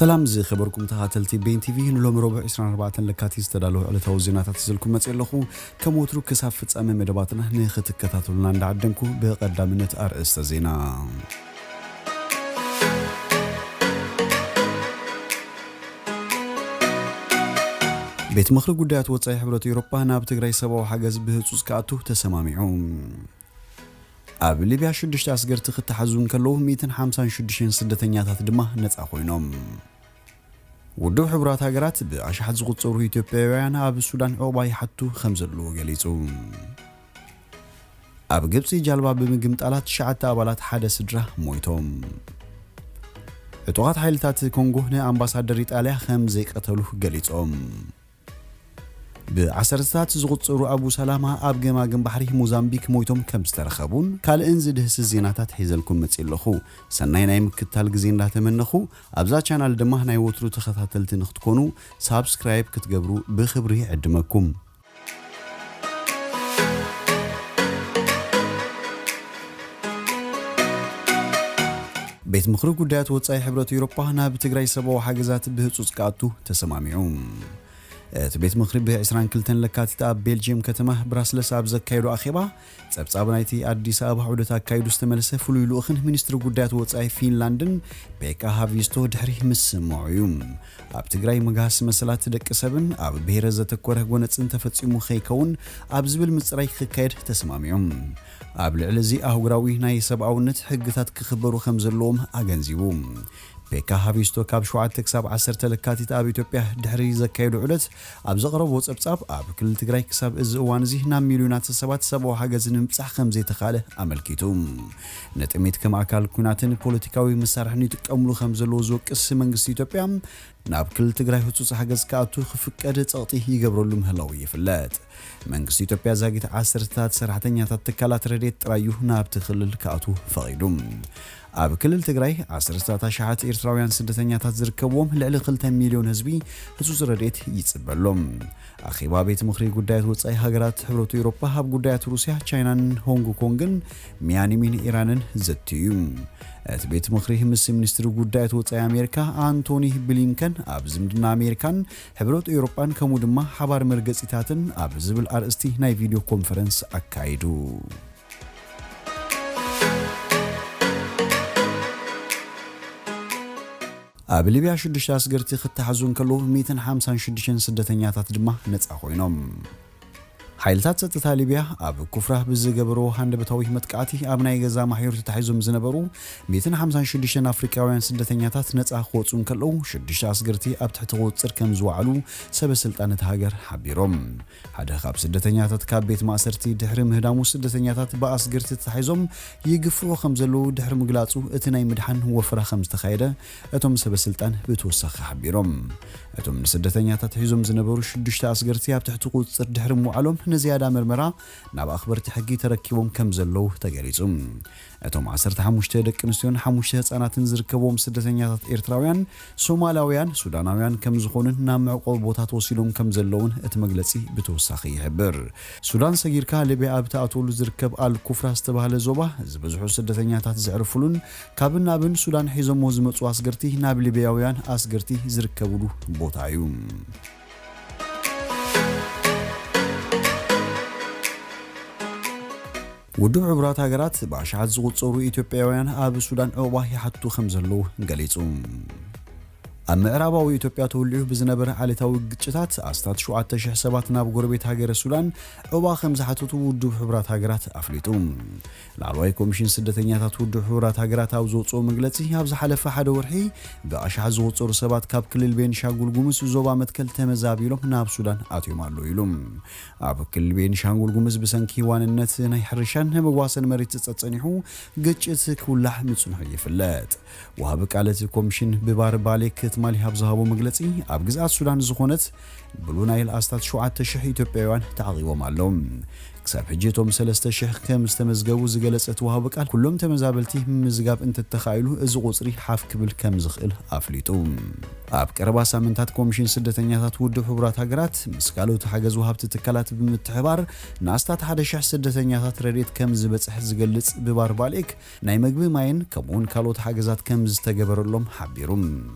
ሰላም ዝኸበርኩም ተኸታተልቲ ቤን ቲቪ፣ ንሎሚ ረቡዕ ዕስራን ኣርባዕተን ለካቲት ዝተዳለዉ ዕለታዊ ዜናታት ሒዘልኩም መፅእ ኣለኹ። ከም ወትሩ ክሳብ ፍጻመ መደባትና ንኽትከታተሉና እንዳዓደምኩ፣ ብቐዳምነት ኣርእስተ ዜና። ቤት ምኽሪ ጉዳያት ወጻኢ ሕብረት ኤውሮጳ ናብ ትግራይ ሰብኣዊ ሓገዝ ብህጹጽ ክኣቱ ተሰማሚዑ። ኣብ ሊብያ ሽዱሽተ ኣስገርቲ ክተሓዙ እንከለዉ፣ ሚእትን ሓምሳን ሽዱሽተን ስደተኛታት ድማ ነጻ ኮይኖም። ውድብ ሕቡራት ሃገራት ብኣሽሓት ዝቑጸሩ ኢትዮጵያውያን ኣብ ሱዳን ዑቕባ ይሓቱ ከም ዘለዉ ገሊጹ። ኣብ ግብጺ ጃልባ ብምግምጣላ ትሽዓተ ኣባላት ሓደ ስድራ ሞይቶም። ዕጡቓት ሓይልታት ኮንጎ ንኣምባሳደር ኢጣልያ ከም ዘይቀተሉ ገሊጾም። ብዓሰርተታት ዝቑጸሩ ኣቡ ሰላማ ኣብ ገማግም ባሕሪ ሞዛምቢክ ሞይቶም ከም ዝተረኸቡን ካልእን ዝድህስስ ዜናታት ሒዘልኩም መጺእ ኣለኹ። ሰናይ ናይ ምክትታል ግዜ እንዳተመነኹ፣ ኣብዛ ቻናል ድማ ናይ ወትሩ ተኸታተልቲ ንክትኮኑ ሳብስክራይብ ክትገብሩ ብኽብሪ ይዕድመኩም። ቤት ምኽሪ ጉዳያት ወጻኢ ሕብረት ኤውሮጳ ናብ ትግራይ ሰብኣዊ ሓገዛት ብህጹጽ ክኣቱ ተሰማሚዑ። እቲ ቤት ምኽሪ ብ ዕስራን ክልተን ለካቲት ኣብ ቤልጅየም ከተማ ብራስለስ ኣብ ዘካየዶ ኣኼባ፣ ጸብጻብ ናይቲ ኣዲስ ኣበባ ዑደት ኣካይዱ ዝተመለሰ ፍሉይ ልኡኽን ሚኒስትሪ ጉዳያት ወጻኢ ፊንላንድን ፔካ ሃቪስቶ ድሕሪ ምስምዑ እዩ። ኣብ ትግራይ ምግሃስ መሰላት ደቂ ሰብን ኣብ ብሄረ ዘተኮረ ጎነጽን ተፈጺሙ ከይከውን ኣብ ዝብል ምጽራይ ክካየድ ተሰማሚዑም። ኣብ ልዕሊ እዚ ኣህጉራዊ ናይ ሰብኣውነት ሕግታት ክኽበሩ ከም ዘለዎም ኣገንዚቡ። ፔካ ሃቪስቶ ካብ ሸውዓተ ክሳብ ዓሰርተ ለካቲት ኣብ ኢትዮጵያ ድሕሪ ዘካየዱ ዑደት ኣብ ዘቕረቦ ጸብጻብ፣ ኣብ ክልል ትግራይ ክሳብ እዚ እዋን እዚ ናብ ሚልዮናት ሰባት ሰብኣዊ ሓገዝ ንምብጻሕ ከም ዘይተኻለ ኣመልኪቱ። ንጥሜት ከም ኣካል ኲናትን ፖለቲካዊ መሳርሕን ይጥቀምሉ ከም ዘለዉ ዝወቅስ መንግስቲ ኢትዮጵያ፣ ናብ ክልል ትግራይ ህጹጽ ሓገዝ ክኣቱ ክፍቀድ ጸቕጢ ይገብረሉ ምህላዉ ይፍለጥ። መንግስቲ ኢትዮጵያ ዛጊት ዓሰርተታት ሰራሕተኛታት ትካላት ረድኤት ጥራይ እዩ ናብቲ ክልል ክኣቱ ፈቒዱ። ኣብ ክልል ትግራይ ዓሰርተታት ኣሽሓት ኤርትራውያን ስደተኛታት ዝርከብዎም ልዕሊ ክልተ ሚልዮን ህዝቢ ህጹጽ ረድኤት ይጽበሎም። ኣኼባ ቤት ምኽሪ ጉዳያት ወጻኢ ሃገራት ሕብረት ኤውሮጳ ኣብ ጉዳያት ሩስያ፣ ቻይናን ሆንግ ኮንግን፣ ሚያንሚን ኢራንን ዘትዩ እዩ። እቲ ቤት ምኽሪ ምስ ሚኒስትሪ ጉዳያት ወጻኢ ኣሜሪካ ኣንቶኒ ብሊንከን ኣብ ዝምድና ኣሜሪካን ሕብረት ኤውሮጳን ከምኡ ድማ ሓባር መርገጺታትን ኣብ ዝብል ኣርእስቲ ናይ ቪድዮ ኮንፈረንስ ኣካይዱ። ኣብ ሊብያ ሽዱሽተ ኣስገርቲ ክተሓዙ እንከለዉ፣ ሚእትን ሓምሳን ሽዱሽተን ስደተኛታት ድማ ነጻ ኮይኖም። ሓይልታት ጸጥታ ሊብያ ኣብ ኩፍራ ብዝገበርዎ ሃንደበታዊ መጥቃዕቲ፣ ኣብ ናይ ገዛ ማሕዩር ተታሒዞም ዝነበሩ ሚእትን ሓምሳን ሽዱሽተን ኣፍሪቃውያን ስደተኛታት ነጻ ክወጹ እንከለዉ፣ ሽዱሽተ ኣስገርቲ ኣብ ትሕቲ ቁጽጽር ከም ዝወዓሉ ሰበ ስልጣን እታ ሃገር ሓቢሮም። ሓደ ካብ ስደተኛታት ካብ ቤት ማእሰርቲ ድሕሪ ምህዳሙ፣ ስደተኛታት ብኣስገርቲ ተታሒዞም ይግፍዑ ከም ዘለዉ ድሕሪ ምግላጹ፣ እቲ ናይ ምድሓን ወፈራ ከም ዝተኻየደ እቶም ሰበ ስልጣን ብተወሳኺ ሓቢሮም። እቶም ንስደተኛታት ሒዞም ዝነበሩ ሽዱሽተ ኣስገርቲ ኣብ ትሕቲ ቁጽጽር ድሕሪ ምውዓሎም፣ ንዝያዳ መርመራ ናብ ኣኽበርቲ ሕጊ ተረኪቦም ከም ዘለዉ ተገሊጹ። እቶም ዓሰርተ ሓሙሽተ ደቂ ኣንስትዮን ሓሙሽተ ህጻናትን ዝርከብዎም ስደተኛታት ኤርትራውያን፣ ሶማላውያን፣ ሱዳናውያን ከም ዝኾኑን ናብ መዕቆቢ ቦታ ተወሲዶም ከም ዘለዉን እቲ መግለጺ ብተወሳኺ ይሕብር። ሱዳን ሰጊርካ ሊብያ ኣብ ትኣትወሉ ዝርከብ ኣል ኩፍራ ዝተባህለ ዞባ፣ ዝበዝሑ ስደተኛታት ዘዕርፉሉን ካብን ናብን ሱዳን ሒዞሞ ዝመጹ ኣስገርቲ ናብ ሊብያውያን ኣስገርቲ ዝርከብሉ ቦታ እዩ። ውድብ ሕቡራት ሃገራት ብኣሽሓት ዝቑጸሩ ኢትዮጵያውያን ኣብ ሱዳን ዑቕባ ይሓቱ ከም ዘለዉ ገሊጹ። ኣብ ምዕራባዊ ኢትዮጵያ ተወሊዑ ብዝነበረ ዓሌታዊ ግጭታት ኣስታት ሸውዓተ ሽሕ ሰባት ናብ ጎረቤት ሃገረ ሱዳን ዑቕባ ከም ዝሓተቱ ውድብ ሕቡራት ሃገራት ኣፍሊጡ። ላዕለዋይ ኮሚሽን ስደተኛታት ውድብ ሕቡራት ሃገራት ኣብ ዘውፅኦ መግለፂ፣ ኣብ ዝሓለፈ ሓደ ወርሒ ብኣሽሓት ዝቑፀሩ ሰባት ካብ ክልል ቤንሻንጉል ጉሙዝ ዞባ መትከል ተመዛቢሎም ናብ ሱዳን ኣትዮም ኣለዉ ኢሉ። ኣብ ክልል ቤንሻንጉል ጉሙዝ ብሰንኪ ዋንነት ናይ ሕርሻን መዋሰን መሬት ፀፀኒሑ ግጭት ክውላዕ ምፅንሑ ይፍለጥ። ወሃቢ ቃል እቲ ኮሚሽን ብባር ባሌክ ትማሊ ኣብ ዝሃቦ መግለፂ፣ ኣብ ግዝኣት ሱዳን ዝኾነት ብሉ ናይል ኣስታት ሸውዓተ ሽሕ ኢትዮጵያውያን ተዓቒቦም ኣለዉ። ክሳብ ሕጂ እቶም ሰለስተ ሽሕ ከም ዝተመዝገቡ ዝገለጸ እቲ ወሃቢ ቃል፣ ኩሎም ተመዛበልቲ ምምዝጋብ እንተተኻኢሉ እዚ ቁጽሪ ሓፍ ክብል ከም ዝኽእል ኣፍሊጡ። ኣብ ቀረባ ሳምንታት ኮሚሽን ስደተኛታት ውድብ ሕቡራት ሃገራት ምስ ካልኦት ሓገዝ ወሃብቲ ትካላት ብምትሕባር ንኣስታት ሓደ ሽሕ ስደተኛታት ረድኤት ከም ዝበጽሕ ዝገልጽ ብባር ባሌክ፣ ናይ መግቢ ማይን ከምኡውን ካልኦት ሓገዛት ከም ዝተገበረሎም ሓቢሩ።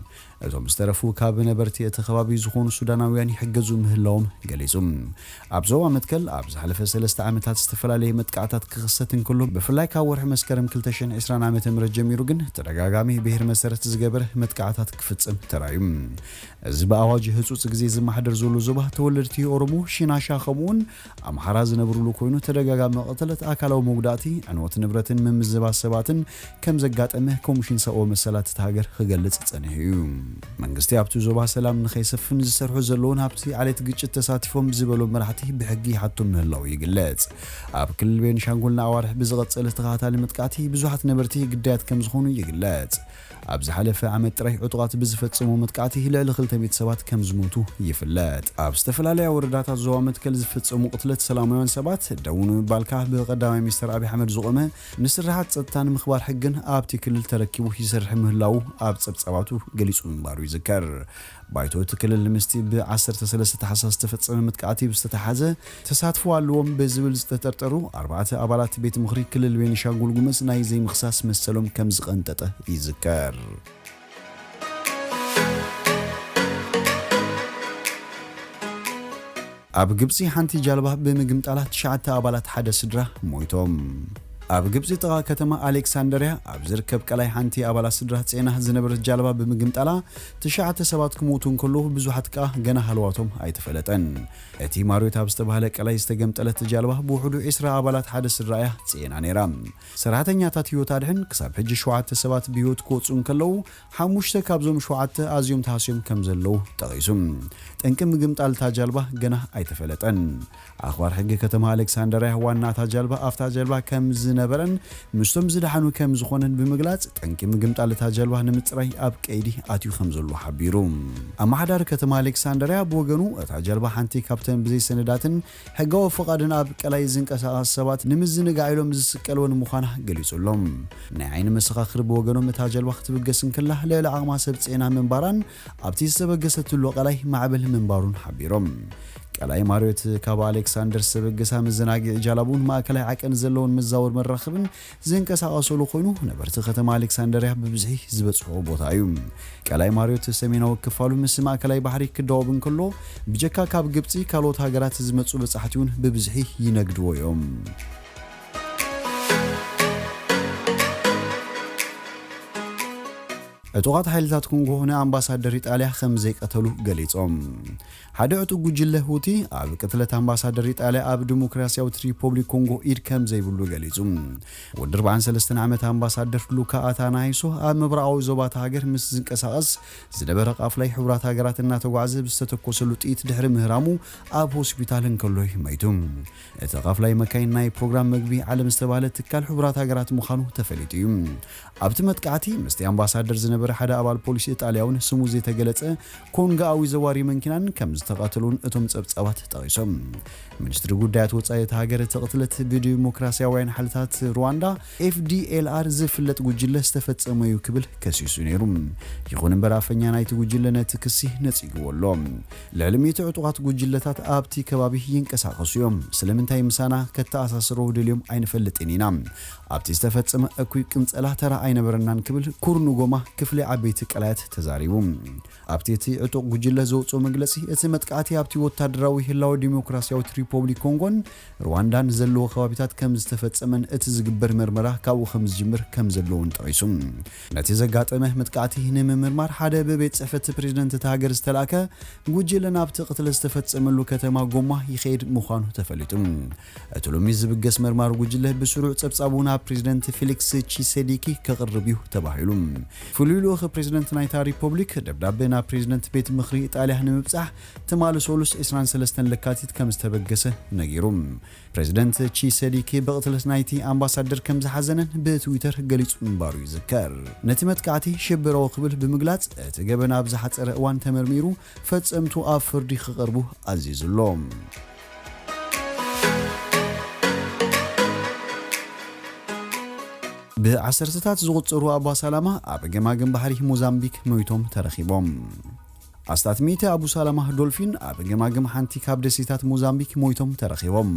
እቶም ዝተረፉ ካብ ነበርቲ እቲ ከባቢ ዝኾኑ ሱዳናውያን ይሕገዙ ምህላዎም ገሊጹ። ኣብ ዞባ መትከል ኣብ ዝሓለፈ ሰለስተ ዓመታት ዝተፈላለየ መጥቃዕታት ክኽሰት እንከሎ፣ ብፍላይ ካብ ወርሒ መስከረም ክልተ ሽሕን ዕስራን ዓመተ ምህረት ጀሚሩ ግን ተደጋጋሚ ብሄር መሰረት ዝገበረ መጥቃዕታት ክፍጽም ተራእዩ። እዚ ብኣዋጅ ህጹጽ ግዜ ዝመሓደር ዘሎ ዞባ፣ ተወለድቲ ኦሮሞ፣ ሽናሻ ከምኡውን ኣምሓራ ዝነብሩሉ ኮይኑ፣ ተደጋጋሚ ቅትለት፣ ኣካላዊ መጉዳእቲ፣ ዕንወት ንብረትን ምምዝባዝ ሰባትን ከም ዘጋጠመ ኮሚሽን ሰብኣዊ መሰላት እታ ሃገር ክገልጽ ጸኒሑ እዩ። መንግስቲ ኣብቲ ዞባ ሰላም ንኸይሰፍን ዝሰርሑ ዘለውን ኣብቲ ዓሌት ግጭት ተሳቲፎም ዝበሎም መራሕቲ ብሕጊ ይሓቱ ምህላው ይግለጽ። ኣብ ክልል ቤንሻንጉል ንኣዋርሕ ብዝቐጸለ ተኸታታሊ መጥቃዕቲ ብዙሓት ነበርቲ ግዳያት ከም ዝኾኑ ይግለጽ። ኣብ ዝሓለፈ ዓመት ጥራይ ዕጡቓት ብዝፈጸሞ መጥቃዕቲ ልዕሊ ክልተ ሚእቲ ሰባት ከም ዝሞቱ ይፍለጥ። ኣብ ዝተፈላለያ ወረዳታት ዞባ መትከል ዝፍጸሙ ቅትለት ሰላማውያን ሰባት ደው ንምባል ከኣ ብቀዳማይ ሚኒስትር ኣብይ ኣሕመድ ዝቖመ ንስርሓት ጸጥታ ንምኽባር ሕግን ኣብቲ ክልል ተረኪቡ ይሰርሕ ምህላዉ ኣብ ጸብጻባቱ ገሊጹ ምንባሩ ይዝከር። ባይቶ እቲ ክልል ምስቲ ብ ዓሰርተ ሰለስተ ታሕሳስ ዝተፈጸመ መጥቃዕቲ ብዝተተሓዘ ተሳትፎ ኣለዎም ብዝብል ዝተጠርጠሩ ኣርባዕተ ኣባላት ቤት ምኽሪ ክልል ቤኒሻንጉል ጉሙዝ ናይ ዘይምኽሳስ መሰሎም ከም ዝቐንጠጠ ይዝከር። ኣብ ግብጺ ሓንቲ ጃልባ ብምግምጣላ ትሽዓተ ኣባላት ሓደ ስድራ ሞይቶም። ኣብ ግብጺ ጥቓ ከተማ ኣሌክሳንደርያ ኣብ ዝርከብ ቀላይ ሓንቲ ኣባላት ስድራ ጽዒና ዝነበረት ጃልባ ብምግምጣላ ትሽዓተ ሰባት ክሞቱ እንከለዉ ብዙሓት ከኣ ገና ሃለዋቶም ኣይተፈለጠን። እቲ ማሪዮት ኣብ ዝተባህለ ቀላይ ዝተገምጠለት ጃልባ ብውሕዱ ዕስራ ኣባላት ሓደ ስድራ እያ ጽዒና ነይራ። ሰራሕተኛታት ህይወት ኣድሕን ክሳብ ሕጂ ሸውዓተ ሰባት ብህይወት ክወጹ እንከለዉ፣ ሓሙሽተ ካብዞም ሸውዓተ ኣዝዮም ተሃስዮም ከም ዘለዉ ጠቒሱ። ጠንቂ ምግምጣል እታ ጃልባ ገና ኣይተፈለጠን። ኣኽባር ሕጊ ከተማ ኣሌክሳንደርያ ዋና እታ ጃልባ ኣብታ ጃልባ ከም ዝነበረን ምስቶም ዝደሓኑ ከም ዝኾነን ብምግላጽ፣ ጠንቂ ምግምጣል እታ ጃልባ ንምጽራይ ኣብ ቀይዲ ኣትዩ ከም ዘሎ ሓቢሩ። ኣመሓዳሪ ከተማ ኣሌክሳንደርያ ብወገኑ፣ እታ ጃልባ ሓንቲ ካብተን ብዘይሰነዳትን ሕጋዊ ፍቓድን ኣብ ቀላይ ዝንቀሳቐስ ሰባት ንምዝንጋዕ ኢሎም ዝስቀልወን ምዃና ገሊጹ ኣሎ። ናይ ዓይኒ መሰኻኽር ብወገኖም፣ እታ ጀልባ ክትብገስ እንከላ ልዕሊ ዓቕማ ሰብ ጽዒና ምንባራን ኣብቲ ዝተበገሰትሉ ቀላይ ማዕበል ምንባሩን ሓቢሮም። ቀላይ ማሪዮት ካብ ኣሌክሳንደር ዝተበገሳ መዘናግዒ ጃላቡን ማእከላይ ዓቀን ዘለውን መዛወር መራኽብን ዝንቀሳቐሰሉ ኮይኑ፣ ነበርቲ ከተማ ኣሌክሳንደርያ ብብዝሒ ዝበጽሕዎ ቦታ እዩ። ቀላይ ማሪዮት ሰሜናዊ ክፋሉ ምስ ማእከላይ ባሕሪ ክዳወብ እንከሎ፣ ብጀካ ካብ ግብጺ ካልኦት ሃገራት ዝመጹ በጻሕቲ እውን ብብዝሒ ይነግድዎ እዮም። ዕጡቓት ሓይልታት ኮንጎ ንኣምባሳደር ኢጣልያ ከም ዘይቀተሉ ገሊጾም። ሓደ ዕጡቕ ጉጅለ ሁቲ ኣብ ቅትለት ኣምባሳደር ኢጣልያ ኣብ ዲሞክራሲያዊት ሪፖብሊክ ኮንጎ ኢድ ከም ዘይብሉ ገሊጹ። ወዲ ኣርባዓን ሰለስተን ዓመት ኣምባሳደር ሉካ ኣታናይሶ ኣብ ምብራቓዊ ዞባ እታ ሃገር ምስ ዝንቀሳቐስ ዝነበረ ቃፍላይ ሕቡራት ሃገራት እናተጓዕዘ ብዝተተኮሰሉ ጥይት ድሕሪ ምህራሙ ኣብ ሆስፒታል እንከሎ እዩ መይቱ። እቲ ቃፍላይ መካይን ናይ ፕሮግራም መግቢ ዓለም ዝተባህለ ትካል ሕቡራት ሃገራት ምዃኑ ተፈሊጡ እዩ። ኣብቲ መጥቃዕቲ ምስቲ ኣምባሳደር ዝነበረ ሓደ ኣባል ፖሊስ ኢጣልያ እውን ስሙ ዘይተገለጸ ኮንጋኣዊ ዘዋሪ መንኪናን ከም ዝተቐተሉን እቶም ጸብጻባት ጠቒሶም። ሚኒስትሪ ጉዳያት ወጻኢ እታ ሃገር እቲ ቅትለት ብዲሞክራሲያውያን ሓይልታት ሩዋንዳ ኤፍዲኤልኣር ዝፍለጥ ጉጅለ ዝተፈጸመ እዩ ክብል ከሲሱ ነይሩ። ይኹን እምበር ኣፈኛ ናይቲ ጉጅለ ነቲ ክሲ ነጺግዎ ኣሎ። ልዕሊ ሚእቲ ዕጡቓት ጉጅለታት ኣብቲ ከባቢ ይንቀሳቐሱ እዮም። ስለምንታይ ምሳና ከተኣሳስሮ ደልዮም ኣይንፈልጥን ኢና። ኣብቲ ዝተፈጸመ እኩይ ቅንጸላ ተራ ኣይነበረናን ክብል ኩርኑጎማ ክፍሊ ዓበይቲ ቀላያት ተዛሪቡ። ኣብቲ እቲ ዕጡቕ ጉጅለ ዘውፅኦ መግለጺ፣ እቲ መጥቃዕቲ ኣብቲ ወታደራዊ ህላወ ዲሞክራሲያዊት ሪፖብሊክ ኮንጎን ሩዋንዳን ዘለዎ ከባቢታት ከም ዝተፈጸመን እቲ ዝግበር መርመራ ካብኡ ከም ዝጅምር ከም ዘለዎን ጠቒሱ። ነቲ ዘጋጠመ መጥቃዕቲ ንምምርማር ሓደ ብቤት ጽሕፈት ፕሬዝደንት እታ ሃገር ዝተላእከ ጉጅለ ናብቲ ቅትለት ዝተፈጸመሉ ከተማ ጎማ ይኸይድ ምዃኑ ተፈሊጡ። እቲ ሎሚ ዝብገስ መርማሪ ጉጅለ ብስሩዕ ጸብጻቡ ናብ ፕሬዝደንት ፌሊክስ ቺሴዲኪ ከቕርብ እዩ ተባሂሉ። ፍሉይ ልኡኽ ፕሬዝደንት ናይታ ሪፖብሊክ ደብዳበ ናብ ፕሬዝደንት ቤት ምኽሪ ኢጣልያ ንምብጻሕ ትማሊ ሰሉስ ዕስራን ሰለስተን ለካቲት ከም ዝተበገሰ ነጊሩ። ፕሬዝደንት ቺሴዲኪ ብቕትለት ናይቲ ኣምባሳደር ከም ዝሓዘነን ብትዊተር ገሊጹ ምንባሩ ይዝከር። ነቲ መጥቃዕቲ ሽበራዊ ክብል ብምግላጽ፣ እቲ ገበን ኣብ ዝሓጸረ እዋን ተመርሚሩ ፈጸምቱ ኣብ ፍርዲ ክቐርቡ ኣዚዙ ኣሎ። ብዓሰርተታት ዝቑጸሩ ኣባ ሰላማ ኣብ ገማግም ባሕሪ ሞዛምቢክ ሞይቶም ተረኺቦም። ኣስታት ሚእቲ ኣቡ ሰላማ ዶልፊን ኣብ ገማግም ሓንቲ ካብ ደሴታት ሞዛምቢክ ሞይቶም ተረኺቦም።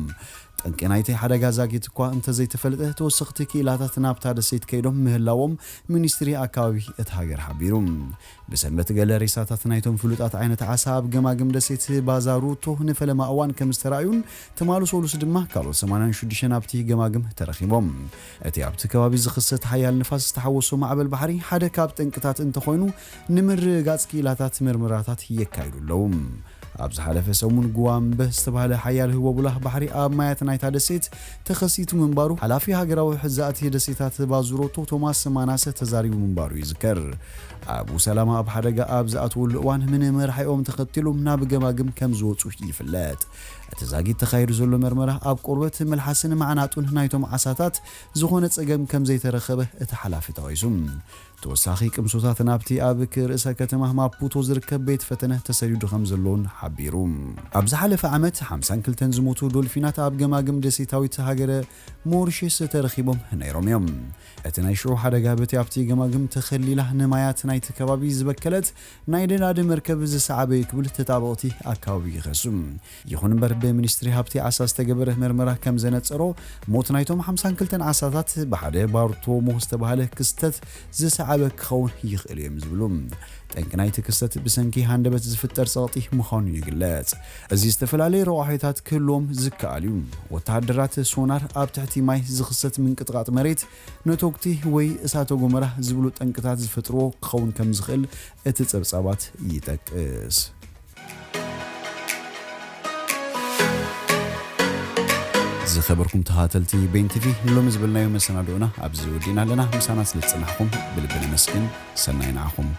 ጠንቂ ናይቲ ሓደጋ ዛጊት እኳ እንተዘይተፈልጠ፣ ተወሰኽቲ ክኢላታት ናብታ ደሴት ከይዶም ምህላዎም ሚኒስትሪ ኣካባቢ እታ ሃገር ሓቢሩ። ብሰንበት ገለ ሬሳታት ናይቶም ፍሉጣት ዓይነት ዓሳ ኣብ ገማግም ደሴት ባዛሩቶ ንፈለማ እዋን ከም ዝተራእዩን ትማሊ ሰሉስ ድማ ካልኦት ሰማንያን ሽዱሽተን ኣብቲ ገማግም ተረኺቦም። እቲ ኣብቲ ከባቢ ዝኽሰት ሓያል ንፋስ ዝተሓወሶ ማዕበል ባሕሪ ሓደ ካብ ጠንቅታት እንተኾይኑ፣ ንምርግጋጽ ክኢላታት ምርመራታት የካይዱ ኣለዉ። ኣብ ዝሓለፈ ሰሙን ጉዋምበ ዝተባህለ ሓያል ህቦቡላ ባሕሪ ኣብ ማያት ናይታ ደሴት ተኸሲቱ ምንባሩ ሓላፊ ሃገራዊ ሕዛእቲ ደሴታት ባዙሮቶ ቶማስ ማናሰ ተዛሪቡ ምንባሩ ይዝከር። ኣቡ ሰላማ ኣብ ሓደጋ ኣብ ዝኣትወሉ እዋን ምን መርሓኦም ተኸቲሎም ናብ ገማግም ከም ዝወጹ ይፍለጥ። እቲ ዛጊት ተኻይዱ ዘሎ መርመራ ኣብ ቆርበት፣ መልሓስን ማዕናጡን ናይቶም ዓሳታት ዝኾነ ጸገም ከም ዘይተረኸበ እቲ ሓላፊ ጠቒሱ። ተወሳኺ ቅምሶታት ናብቲ ኣብ ክ-፣ ርእሰ ከተማ ማፑቶ ዝርከብ ቤት ፈተነ ተሰዲዱ ከም ዘለውን ሓቢሩ። ኣብ ዝሓለፈ ዓመት ሓምሳን ክልተን ዝሞቱ ዶልፊናት ኣብ ገማግም ደሴታዊት ሃገረ ሞሪሸስ ተረኺቦም ነይሮም እዮም። እቲ ናይ ሽዑ ሓደጋ በቲ ኣብቲ ገማግም ተኸሊላ ንማያት ናይቲ ከባቢ ዝበከለት ናይ ነዳዲ መርከብ ዝሰዓበ እዩ ክብል ተጣበቕቲ ኣካባቢ ይኸሱ። ይኹን እምበር ብሚኒስትሪ ሃብቲ ዓሳ ዝተገበረ መርመራ ከም ዘነጸሮ ሞት ናይቶም ሓምሳን ክልተን ዓሳታት ብሓደ ባርቶሞ ዝተባህለ ክስተት ዝሰዓበ ክኸውን ይኽእል እዮም ዝብሉ። ጠንቂ ናይቲ ክስተት ብሰንኪ ሃንደበት ዝፍጠር ጸቕጢ ምዃኑ ይግለጽ። እዚ ዝተፈላለየ ረቋሒታት ክህልዎም ዝከኣል እዩ። ወተሃደራት ሶናር ኣብ ትሕቲ ማይ ዝኽሰት ምንቅጥቃጥ መሬት፣ ነቶግቲ ወይ እሳተ ጎመራ ዝብሉ ጠንቅታት ዝፈጥርዎ ክኸውን ከም ዝኽእል እቲ ጸብጻባት ይጠቅስ። ዝኸበርኩም ተኸታተልቲ ቤን ቲቪ፣ ንሎሚ ዝበልናዮ መሰናድኦና ኣብዚ ወዲእና ኣለና። ምሳና ስለ ዝጸናሕኩም ብልቢ ነመስግን። ሰናይ ንዓኹም።